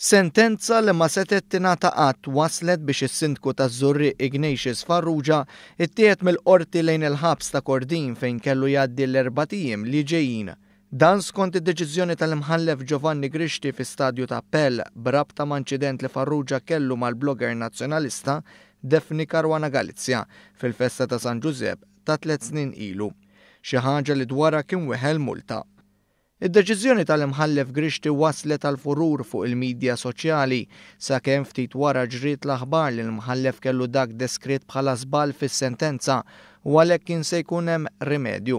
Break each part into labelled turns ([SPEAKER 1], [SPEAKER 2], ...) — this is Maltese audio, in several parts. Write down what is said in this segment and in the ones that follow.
[SPEAKER 1] Sentenza li ma setgħet tingħata qatt wasslet biex is-Sindku taż-Żurrieq Ignatius Farrugia ttieħed mill-Qorti lejn il-ħabs ta' Kordin fejn kellu jgħaddi l-erbat ijiem li ġejjin. Dan skont id-deċiżjoni tal-Imħallef Giovanni Grixti fi stadju ta' appell b'rabta ma' inċident li Farrugia kellu mal-blogger Nazzjonalista Daphne Caruana Galizia fil-festa ta' San Ġużepp ta' tlett snin ilu. Xi ħaġa li dwarha kien weħel multa. Id-deċiżjoni tal-Imħallef Grixti wasslet għal furur fuq il-midja soċjali, sakemm ftit wara ġriet l-aħbar li l-Imħallef kellu dak deskritt bħala żball fis-sentenza u għalhekk kien se jkun hemm rimedju.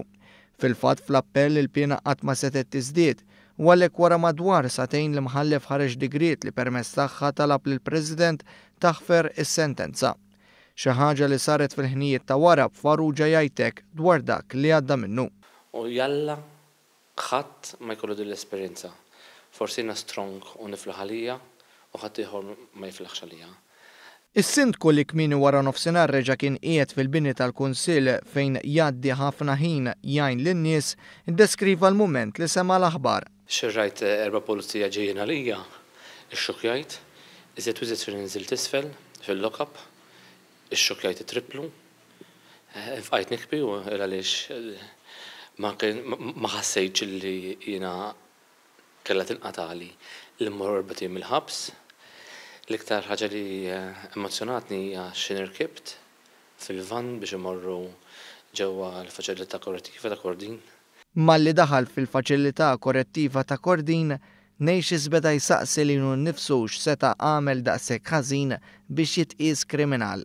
[SPEAKER 1] Fil-fatt fl-appell il-piena qatt ma setgħet tiżdied u għalhekk wara madwar sagħtejn l-Imħallef ħareġ digriet li permezz tagħha talab lill-President taħfer is-sentenza. Xi ħaġa li saret fil-ħinijiet ta' wara b'Farrugia jgħid hekk dwar dak li għadda minnu.
[SPEAKER 2] U jalla Ħadd ma jkollu din l-esperjenza. Forsi jiena strong u niflaħ għalija u ħaddieħor ma jiflaħx għalija.
[SPEAKER 1] Is-Sindku li kmieni waranofsinhar reġa' kien qiegħed fil-bini tal-Kunsill fejn jgħaddi ħafna ħin jgħin lin-nies, iddeskriva l-mument li sema' l-aħbar.
[SPEAKER 2] Xi rajt erba' pulizija ġejjin għalija, ixxukkjajt, iżjed u iżjed xi nżilt isfel fil-lock-up, Ixxukkjajt it-tripplu. Bqajt nikbi u għaliex ma ma ħassejtx li jiena kellha tinqatagħli li mmur erbat ijiem il-ħabs. L-iktar ħaġa li emozzjonatni hija x'ħin irkibt fil-vann biex imorru ġewwa l-faċilità korrettiva ta' Kordin.
[SPEAKER 1] Malli daħal fil-faċilità korrettiva ta' Kordin, Neixis beda jsaqsi lilu nnifsu x'seta' għamel daqshekk ħażin biex jitqies kriminal.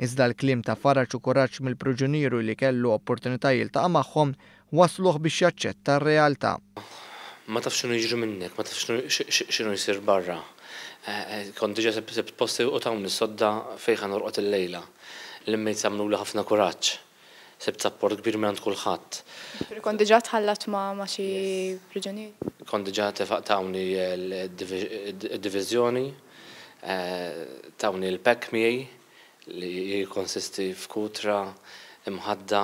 [SPEAKER 1] Iżda l-kliem ta' faraġ u kuraġġ mill-priġunieru li kellu opportunità jiltaqa' magħhom wassluh biex jaċċetta r-realtà.
[SPEAKER 2] Ma tafx x'inhu jiġri minnek, ma tafx x'inhu jsir barra. Kont diġà sibt posti u tawni s-sodda fejn ħa norqod illejla. L-inmates għamluli ħafna kuraġġ. Sibt sapport kbir mingħand kulħadd.
[SPEAKER 3] Jiġifieri kont diġà tħallatt ma' xi priġunieri?
[SPEAKER 2] Kont diġà tawni d-diviżjoni, tawni l-pack miegħi li jikkonsisti f'kutra, imħadda,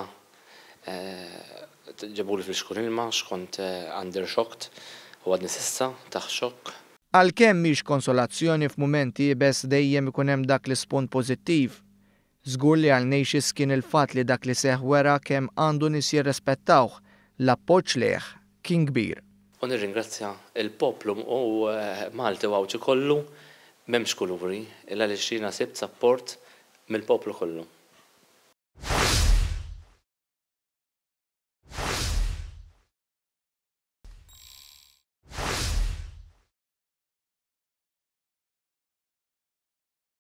[SPEAKER 2] ġabuli flixkun ilma għax kont under shocked u għadni s'issa taħt xokk.
[SPEAKER 1] Għalkemm mhix konsolazzjoni f'mument iebes dejjem ikun hemm dak l-ispunt pożittiv. Żgur li għal Neixis kien il-fatt li dak li seħħ wera kemm għandu nies jirrespettawh, l-appoġġ lejh kien kbir.
[SPEAKER 2] U nirringrazzja l-poplu u Malti u Għawdxi kollu, m'hemmx kuluri, il għaliex jiena sibt sapport mill-poplu kollu.